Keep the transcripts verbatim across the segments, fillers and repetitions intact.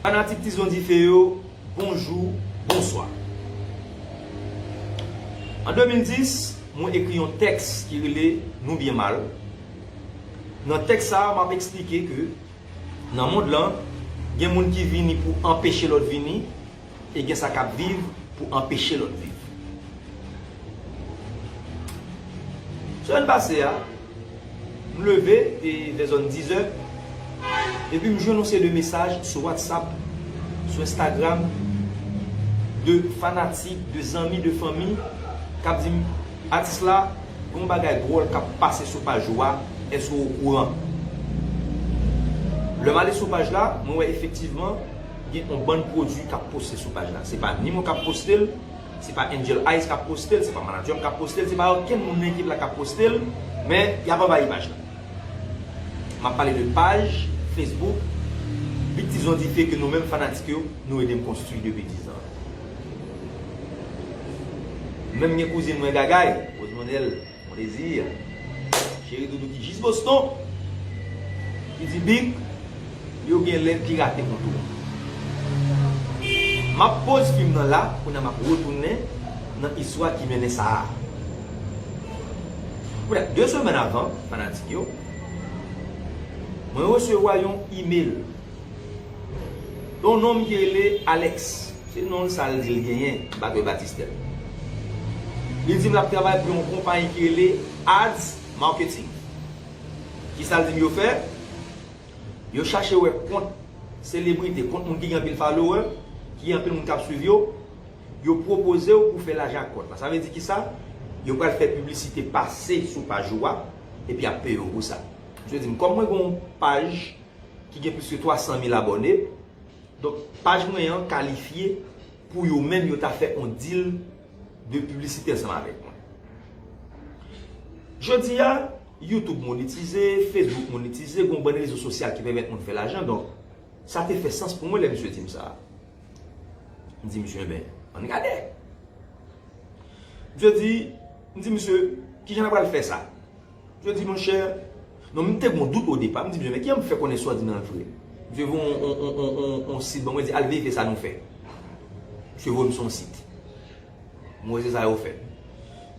Fanatik Tizon Dife yo, bonjou, bonswa. An de mil dis, mwen ekri yon tèks ki rele Nou Byen Mal. Nan tèks sa a, m ap eksplike ke nan mond lan, gen moun ki vini pou anpeche lòt vini, e gen sa k ap viv pou anpeche lòt viv. Semèn pase a, m leve, te vè zòn dizè, epi m jwenn yon seri de mesaj sou WhatsApp, sou Instagram, de fanatik, de zanmi, de fanmi, k ap di m, "Atis la, gen yon bagay dwòl k ap pase sou paj ou a, èske w okouran?" Lè m ale sou paj la, mwen wè efektivman gen yon bann pwodui k ap poste sou paj la. Se pa ni mwen k ap poste l, se pa Angel Eyes k ap poste l, se pa manadjè m k ap poste l, se pa okenn moun nan ekip la k ap poste l, men y ap anvayi paj la. M ap pale de paj Facebook Big Tizon Dife ke nou menm fanatik yo, nou ede m konstwi depi diz an. Menm gen kouzin mwen Gagay, Rosemondel, Mon Désir, Cheri Doudou ki jis Boston, ki di, "Big, yo genlè pirate kont ou." M ap poz fim nan la, kounye a m ap retounen nan istwa ki mennen sa a. Kounye a, de semèn avan, fanatik yo, mwen resevwa yon email yon nonm ki rele Alex. Se non sa l di l genyen, m pa t wè batistè l. Li di m l ap travay pou yon konpayi ki rele Ads Marketing. Kisa l di m yo fè? Yo chache wè kont selebrite, kont moun ki gen anpil follower, ki gen anpil moun k ap swiv yo, yo pwopoze w pou fè lajan ak kont la. Sa vle di kisa? Yo pral fè piblisite pase sou paj ou a, epi y ap peye w pou sa. Misye di m, kòm mwen gen yon paj ki gen plis ke twa san mil abòne, donk paj mwen an kalifye pou yo menm yo ta fè yon deal de piblisite ansanm avèk mwen. Jodi a, YouTube monetize, Facebook monetize, gen yon bann rezo sosyal ki pèmèt moun fè lajan, donk sa te fè sans pou mwen lè misye di m sa. M di misye, "Enben, ann gade." Misye di, m di misye, "Kijan n a pral fè sa?" Misye di, "Monchè," non, m te gen yon dout o depa, m di misye, "Men kijan m fè konnen sa w di m nan vre?" Misye voye yon, yon, yon, yon, yon, yon sit ban mwen, di, "Al verifye sa nou fè." Misye voye m sou yon sit. Mwen se sa yo fè.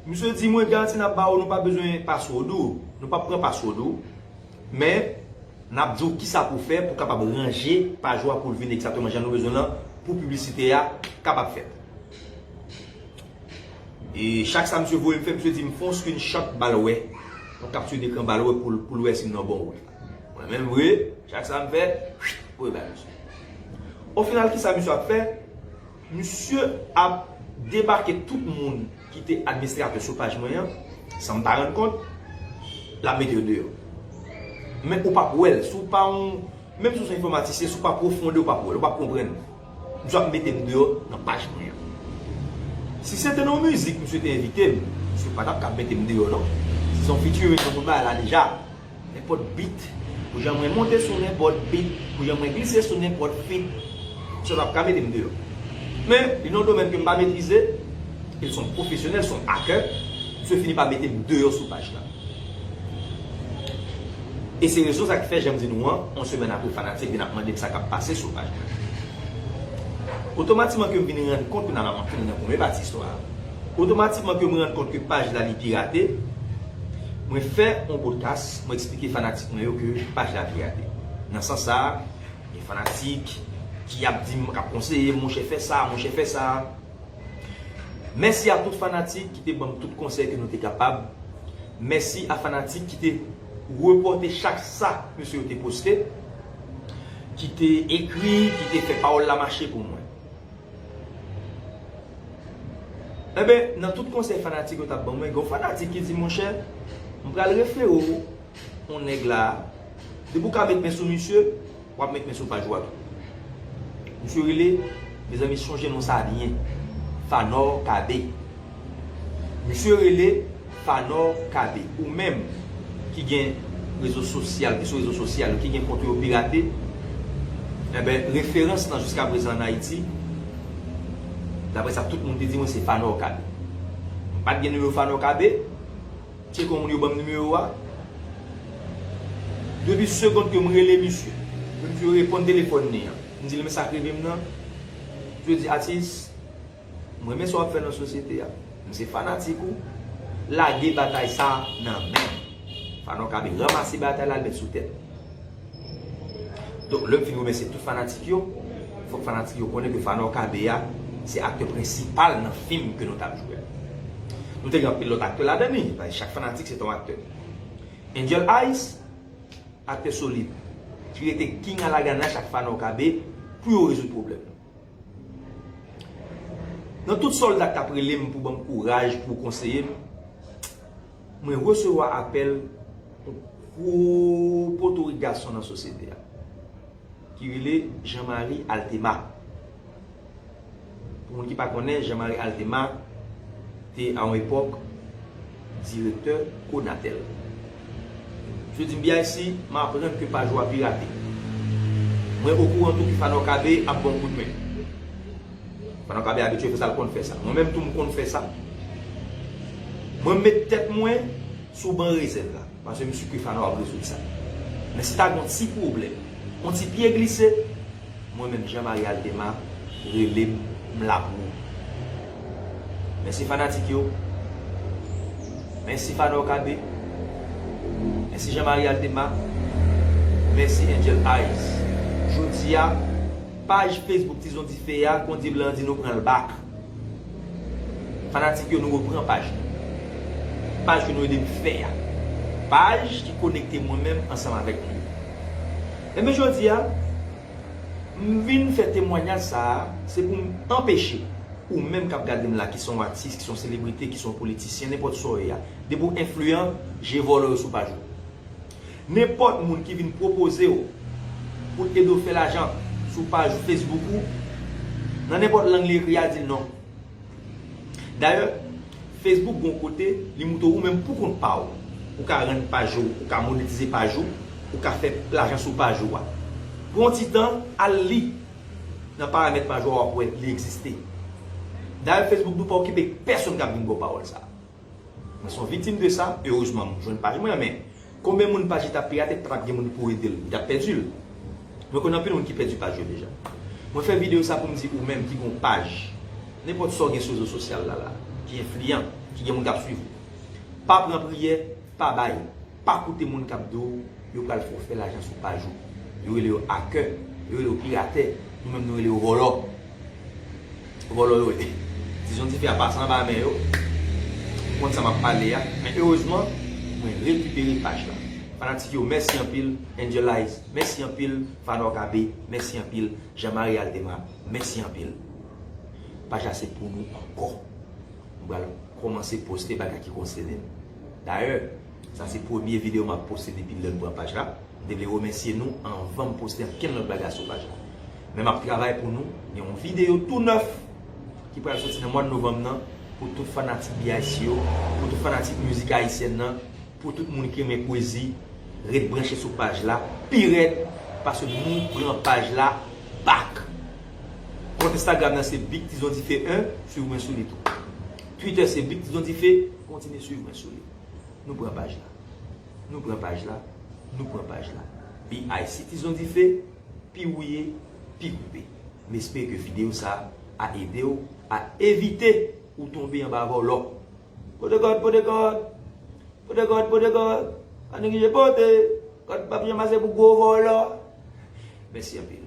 Misye di, "Mwen garanti n ap ba w, nou pa bezwen password ou, nou p ap pran password ou, men n ap di w kisa pou w fè pou w kapab ranje paj ou a pou l vin egzakteman jan nou bezwen l lan, pou piblisite a kapab fèt." E chak sa misye voye m fè, misye di m, "Fè yon screenshot ba l wè, yon kapti dekran ba l wè pou l, pou l wè si m nan bon wout la." Mwen menm vre, chak sa m fè, voye ba misye. Ofinal, kisa misye ap fè? Misye ap debake tout moun ki te administratè sou paj mwen an, san m pa rann kont, l ap mete yo deyò. Men ou p ap wè l, si w pa yon, menm si w se yon enfòmatisyen, si w pa pwofonde, ou p ap wè l, ou p ap konprann. Misye ap mete m deyò nan paj mwen an. Si se te nan yon mizik, misye te envite m, misye pa t ap ka mete m deyò, non. Si se yon featuring, nou konn bagay la deja. Nenpòt beat, pou jan mwen monte sou nenpòt beat, pou jan mwen glise sou nenpòt feat, misye t ap ka mete m deyò. Men, li nan yon domèn ke m pa metrize, e l se yon pwofesyonèl, se yon akè, misye fini pa mete m deyò sou paj la. E se rezon sa k fè, jan m di nou an, yon semèn apre, fanatik vin ap mande m sa k ap pase sou paj mwen. Otomatikman ke m vin rann kont, kounye a m ap antre nan premye pati istwa a. Otomatikman ke m rann kont ke paj la li pirate, mwen fè yon podcast, mwen eksplike fanatik mwen yo ke paj la pirate. Nan sans sa a, gen fanatik ki ap di m, k ap konseye m, "Monchè, fè sa, monchè, fè sa." Mèsi a tout fanatik ki te ban m tout konsèy ke nou te kapab. Mèsi a fanatik ki te repòte chak sa mesye yo te poste, ki te ekri, ki te fè pawòl la mache pou mwen. Enben, nan tout konsèy fanatik yo t ap ban mwen, gen yon fanatik ki di, "Monchè, m pral refere w yon nèg la, depi w ka met men sou misye, w ap met men sou paj ou a tou." Misye rele, mezanmi, sonje non sa a byen, Fanor Kabe. Misye rele Fanor Kabe. Ou menm ki gen rezo sosyal, ki sou rezo sosyal, ki gen kont yo pirate, enben, referans lan jiskaprezan ann Ayiti, daprè sa tout moun te di mwen, se Fanor Kabe. M pa t gen nimewo Fanor Kabe, tcheke yon moun yo ban m nimewo a. Depi segonn ke m rele misye, ke misye reponn telefòn li an, M di l, men sa k rive m nan. Jodi, atis, m renmen sa w ap fè nan sosyete a. M se fanatik ou. Lage batay sa nan men m. Fano Kabe ranmase batay la, l met sou tèt. Donk, lè m fin remèsye tout fanatik yo, fòk fanatik yo konnen ke Fano Kabe a se aktè prensipal nan fim ke nou t ap jwe a. Nou te gen anpil lòt aktè ladan li, paske chak fanatik se te yon aktè. Angel Eyes, aktè solid, ki rete king a la ganache ak Fano Kabe pou yo rezoud pwoblèm nan. Nan tout sòlda k t ap rele m pou ban m kouraj, pou konseye m, mwen resevwa apèl yon gwo potorik gason nan sosyete a, ki rele Jean Marie Altema. Pou moun ki pa konnen, Jean Marie Altema te a yon epòk direktè Conatel. Misye di m, B I C, m aprann ke paj ou a pirate. Mwen okouran tou ke Fano Kabe ap ban w kout men. Fano Kabe abitye fè sa, l konn fè sa. Mwen menm tou m konn fè sa. Mwen met tèt mwen sou ban rezèv la, paske m si ke Fano ap rezoud sa. Men si ta gen yon ti pwoblèm, yon ti pye glise, mwen menm Jean Marie Altema, rele m, m la pou ou. Mèsi fanatik yo. Mèsi Fano Kabe. Mèsi Jean Marie Altema. Mèsi Angel Eyes. Jodi a, paj Facebook Tizon Dife a, Kondib lan di nou pran l back. Fanatik yo, nou repran paj la. Paj ke nou ede m fè a. Paj ki konekte mwen menm ansanm avèk nou. Enben jodi a, m vin fè temwanyaj sa a, se pou m anpeche ou menm k ap gade m la, ki se yon atis, ki se yon selebrite, ki se yon politisyen, nenpòt sa w ye a, depi w enfliyan, je vòlò yo sou paj ou. Nenpòt moun ki vin pwopoze w pou l ede w fè lajan sou paj Facebook ou, nan nenpòt lang li ekri a, di l non. Dayè, Facebook gon kote, li moutre w ou menm pou kont pa w. Ou ka rann paj ou, ou ka monetize paj ou, ou ka fè lajan sou paj ou a. Pran yon ti tan, al li nan paramèt paj ou a, w ap wè li egziste. Dayè, Facebook di w pa okipe pèsonn k ap vin ba w pawòl sa a. Mwen se yon viktim de sa, erezman, m jwenn paj mwen, men konbyen moun paj li t ap pirate, pa t ap gen moun pou ede l, li t ap pèdi l. Mwen konn anpil moun ki pèdi paj yo deja. Mwen fè videyo sa pou m di ou menm ki gen yon paj, nenpòt sa w gen sou rezo sosyal la, la, ki enfliyan, ki gen moun k ap swiv ou. Pa pran priyè, pa bay, pa koute moun k ap di w yo pral fè w fè lajan sou paj ou. Yo rele yo akè, yo rele yo piratè, nou menm nou rele yo vòlò. Vòlò yo ye. Tizon Dife a pase anba men yo. Konn sa m ap pale a. Men erezman, mwen rekipere paj la. Fanatik yo, mèsi anpil. Angel Eyes, mèsi anpil. Fano Kabe, mèsi anpil. Jean Marie Altema, mèsi anpil. Paj la se pou nou ankò. M pral kòmanse poste bagay ki konsène m. Dayè, sa se premye videyo m ap poste depi lè m pran paj la. M te vle remèsye nou anvan m poste ankenn lòt bagay sou paj la. Men m ap travay pou nou. Gen yon videyo tou nèf ki pral soti nan mwa novanm nan pou tout fanatik B I C yo, pou tout fanatik mizik ayisyèn nan, pou tout moun ki renmen pwezi, ret branche sou paj la pi rèd, paske nou pran paj la back. Kont Instagram nan se Big Tizon Dife en, swiv mwen sou li tou. Twitter se Big Tizon Dife, kontinye swiv mwen sou li. Nou pran paj la. Nou pran paj la. Nou pran paj la. B I C Tizon Dife, pi wouye, pi koupe. M espere ke videyo sa a ede w a evite ou tonbe anba vòlò. Pote kòd, pote kòd. Pote kòd, pote kòd. Pa neglije pote. Kòd p ap janm ase pou gwo vòlò. Mèsi anpil.